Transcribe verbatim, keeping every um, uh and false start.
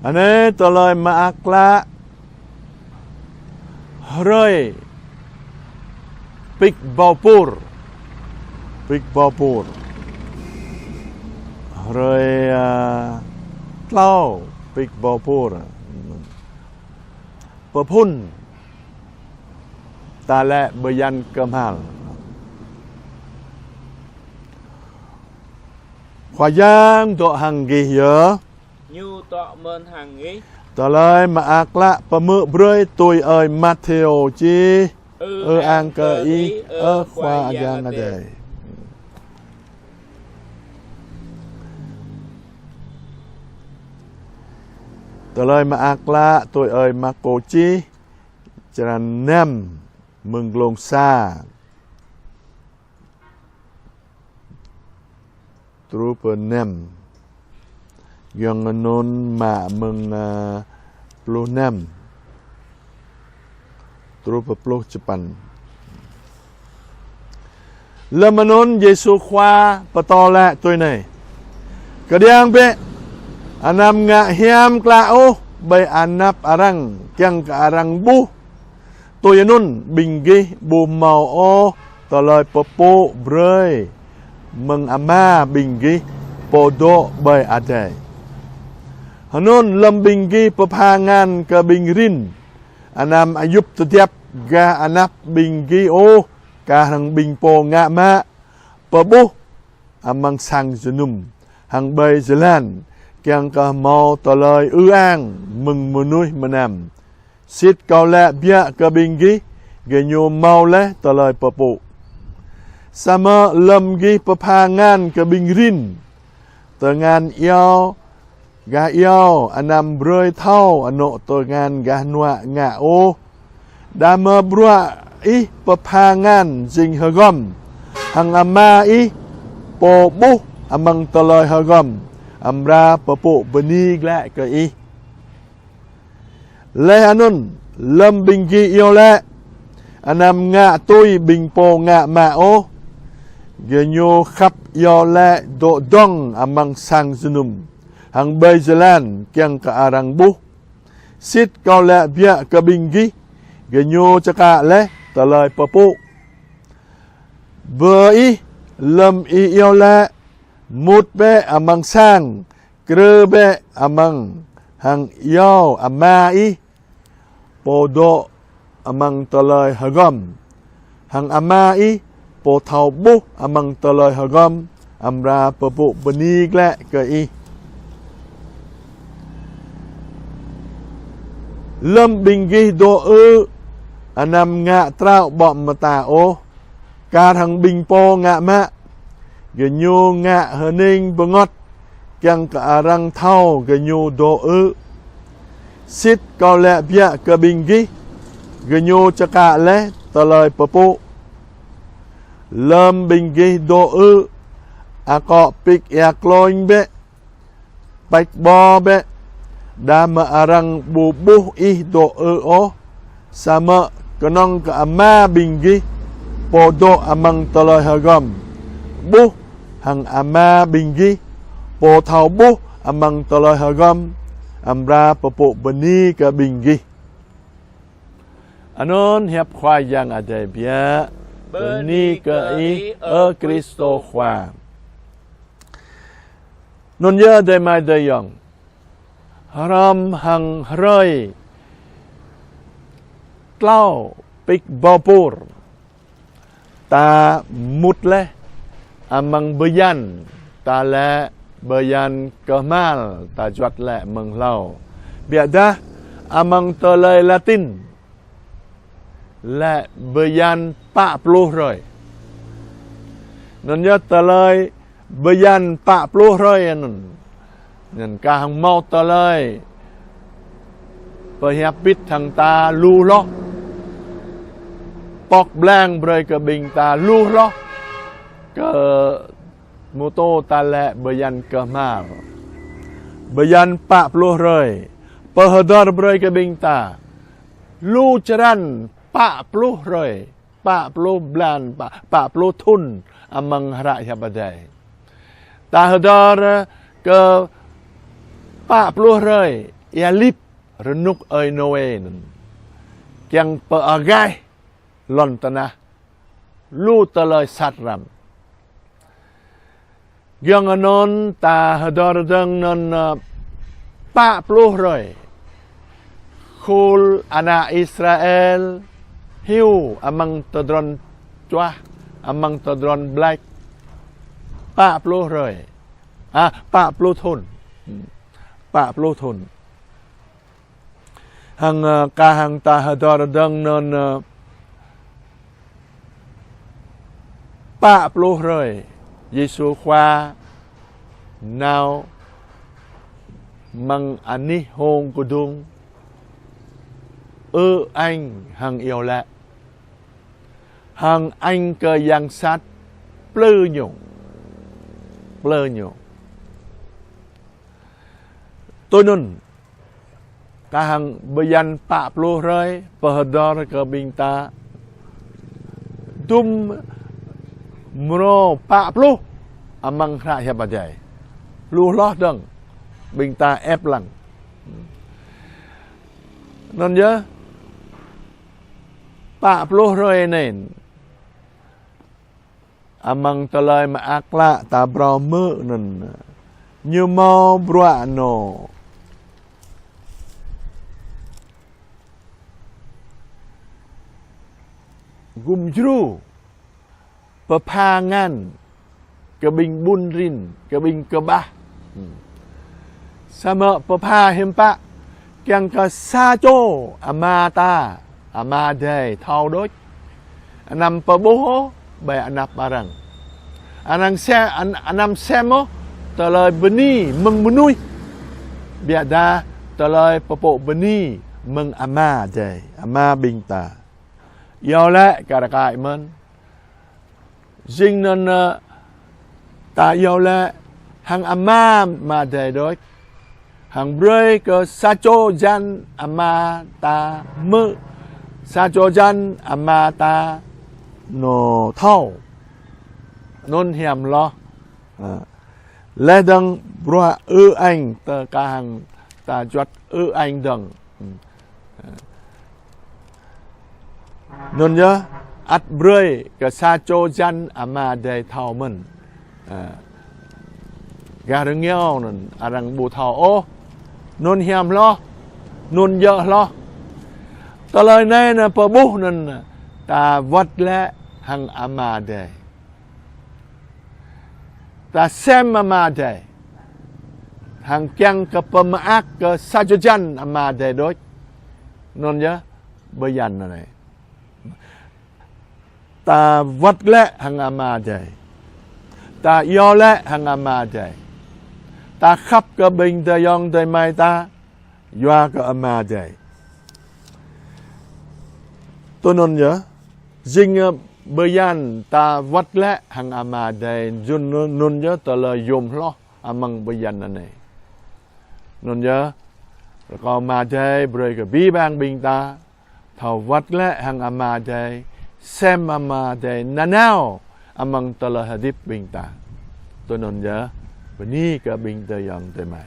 Anai tơlơi mơak klă hrơi pik ƀâo pur. Pik ƀâo pur. Hrơi, a, tlâo pik ƀâo pur. Pơphun ta lĕ bơyan kơhmal. Khua Yang dŏ hăng gih yơh. Ñu dŏ mơ̆n hăng gih. Tơlơi mơak klă pơhmư̆ brơi tui ơi Matthêô čih. Ư ang kơ Ih, ơ Khua Yang Adai. Tơlơi mơak klă tui ơi Markô čih, črăn năm, mơ̆ng glông sa truh pơ năm. Giŏng anŭn mă mơ̆ng, a, pluh năm truh pơ pluh čơpăn. Lơm anŭn Yêsu Khua pơtô laĭ tui anai: Kơđiăng bĕ, anăm ngă hiam klă ôh ƀơi anăp arăng, kiăng kơ arăng ƀuh. Tui anŭn ƀing gih ƀu hmâo ôh tơlơi pơpŭ brơi mơ̆ng Ama ƀing gih pô dŏ ƀơi adai. Hơnŭn lơm ƀing gih pơpha ngăn kơ ƀing rin, anăm ayŭp tơdiăp gah anăp ƀing gih ôh, kar hăng ƀing pô ngă mă, pơƀuh amăng sang jơnum, hăng ƀơi jơlan, kiăng kơ hmâo tơlơi ư ang mơ̆ng mơnuih mơnam. Sĭt Kâo laĭ biă kơ ƀing gih, gơñu hmâo laih tơlơi pơpŭ. Samơ̆ lơm gih pơpha ngăn kơ ƀing rin, tơngan iâu gah iâu, anăm brơi thâo anŏ tơngan gah hnuă ngă ôh. Đah mơ̆ bruă ih pơpha ngăn jing hơgŏm, hăng Ama ih pô ƀuh amăng tơlơi hơgŏm, amra pơpŭ bơni glaĭ kơ ih. Laih anŭn, lơm ƀing gih iâu laĭ, anăm ngă tui ƀing pô ngă mă ôh, gơñu khăp iâu laĭ dŏ dŏng amăng sang jơnum, hăng ƀơi jơlan, kiăng kơ arăng ƀuh. Sĭt Kâo laĭ biă kơ ƀing gih, gơñu čơkă laih tơlơi pơpŭ. Bơ ih, lơm ih iâu laĭ, mŭt bĕ amăng sang, krư bĕ amăng, hăng iâu Ama ih pô dŏ amăng tơlơi hơgŏm, hăng Ama ih pô thâo ƀuh amăng tơlơi hơgŏm, amra pơpŭ bơni glaĭ kơ ih. Lơm ƀing gih dŏ ư̆, anăm ngă trâo ƀô̆ mơta ôh, kar hăng ƀing pô ngă mă, gơñu ngă hơning bơngơ̆t, kiăng kơ arăng thâo gơñu dŏ ư̆. Sĭt Kâo laĭ biă kơ ƀing gih, gơñu čơkă laih tơlơi pơpŭ. Lơm ƀing gih dŏ ư̆, akŏ pik ia klôñ bĕ, pač ƀô̆ bĕ, đah mơ̆ arăng ƀu ƀuh ih dŏ ư̆ ôh, samơ̆ kơnơ̆ng kơ Ama ƀing gih pô dŏ amăng tơlơi hơgŏm ƀuh, hăng Ama ƀing gih pô thâo ƀuh amăng tơlơi hơgŏm, amra pơpŭ bơni kơ ƀing gih. Anŭn hiăp Khua Yang Adai biă. Bơni kơ Ih, ơ Kristô Khua. Anŭn yơh adơi amai adơi ayŏng, hrŏm hăng hrơi tlâo pik ƀâo pur, ta mŭt laih amăng bơyan, ta laĭ bơyan kơhmal, ta juăt laĭ mơ̆ng hlâo. Biă dah amăng tơlơi Latin laĭ bơyan pă pluh hrơi. Anŭn yơh tơlơi bơyan pă pluh hrơi anŭn, anŭn kah hăng hmâo tơlơi pơhiăp bit hăng ta lu hloh, pŏk blang brơi kơ ƀing ta lu hloh, kơ mơtô ta laĭ bơyan kơhmal. Bơyan pă pluh hrơi pơhơdơr brơi kơ ƀing ta lu črăn pă pluh hrơi, pă pluh blan, pă, pă pluh thŭn amăng hră hiăp Adai. Ta hơdơr kơ pă pluh hrơi, ia lip rơnŭk ơi Nôê anŭn, kiăng pơagaih lŏn tơnah lu tơlơi sat răm. Giŏng anŭn ta hơdơr dơ̆ng anŭn, ơ, pă pluh hrơi khul ană Israel hyu amăng tơdron čuah, amăng tơdron ƀlĕč. Pă pluh hrơi. A, pă pluh thŭn. Pă pluh thŭn. Hăng, ơ, kah hăng ta hơdơr dơ̆ng anŭn, ơ, pă pluh hrơi Yêsu Khua nao amăng anih hông kơdung, ư-ang hăng iâu laĭ, hăng ang kơ yang sat plư ñu, plư ñu. Tui anŭn, kah hăng bơyan pă pluh hrơi pơhơdơr kơ ƀing ta, dŭm mrô pă pluh amăng Hră Hiăp Adai. Lu hloh dơ̆ng ƀing ta ĕp lăng. Anŭn yơh, pă pluh hrơi anŭn, amăng Tơlơi Mơak Klă ta phrâo hmư̆ anŭn, ñu hmâo bruă anŏ gum djru pơpha ngăn kơ ƀing ƀun rin, kơ ƀing kơƀah. Samơ̆ pơpha hiư̆m pă, kiăng kơ sa čô Ama ta, Ama Adai thâo đôč. Anăm pơƀuh ôh ƀơi anăp arăng. Anăm sem, an-, anăm sem ôh tơlơi bơni mơ̆ng mơnuih. Biă dah tơlơi pơpŭ bơni mơ̆ng Ama Adai, Ama ƀing ta. Iâu laĭ kar kaĭ mơ̆n. Jing anŭn, ơ, ta iâu laĭ hăng Ama, Ama Adai đôč. Hăng brơi kơ sa čô jăn Ama ta hmư̆, sa čô jăn Ama ta anŏ thâo. Anŭn hiam hloh. Ơ. Laih dơ̆ng bruă ư-ang ta kah hăng ta juăt ư-ang dơ̆ng. Anŭn yơh, ăt brơi kơ sa čô jăn Ama Adai thâo mơ̆n. Ơ. Gah rơngiao anŭn arăng ƀu thâo ôh. Anŭn hiam hloh, anŭn djơ̆ hloh. Tơlơi anai anŭn pơƀuh anŭn ta wơ̆t glaĭ hăng Ama Adai. Ta sem Ama Adai. Hăng kiăng kơ pơmơak kơ sa čô jăn Ama Adai đôč. Anŭn yơh, bơyan anai. Ta wơ̆t glaĭ hăng Ama Adai. Ta iâu laĭ hăng Ama Adai. Ta khăp kơ ƀing adơi ayŏng adơi amai ta yua kơ Ama Adai. Tui anŭn yơh, jing, ơ, bơyan ta wơ̆t glaĭ hăng Ama Adai, jun anŭn, anŭn yơh tơlơi yôm hloh amăng bơyan anai. Anŭn yơh, rơkâo Ama Adai brơi kơ abih bang ƀing ta thâo wơ̆t glaĭ hăng Ama Adai, sem Ama Adai nanao amăng tơlơi hơdip ƀing ta. Tui anŭn yơh, bơni kơ ƀing adơi ayŏng adơi amai.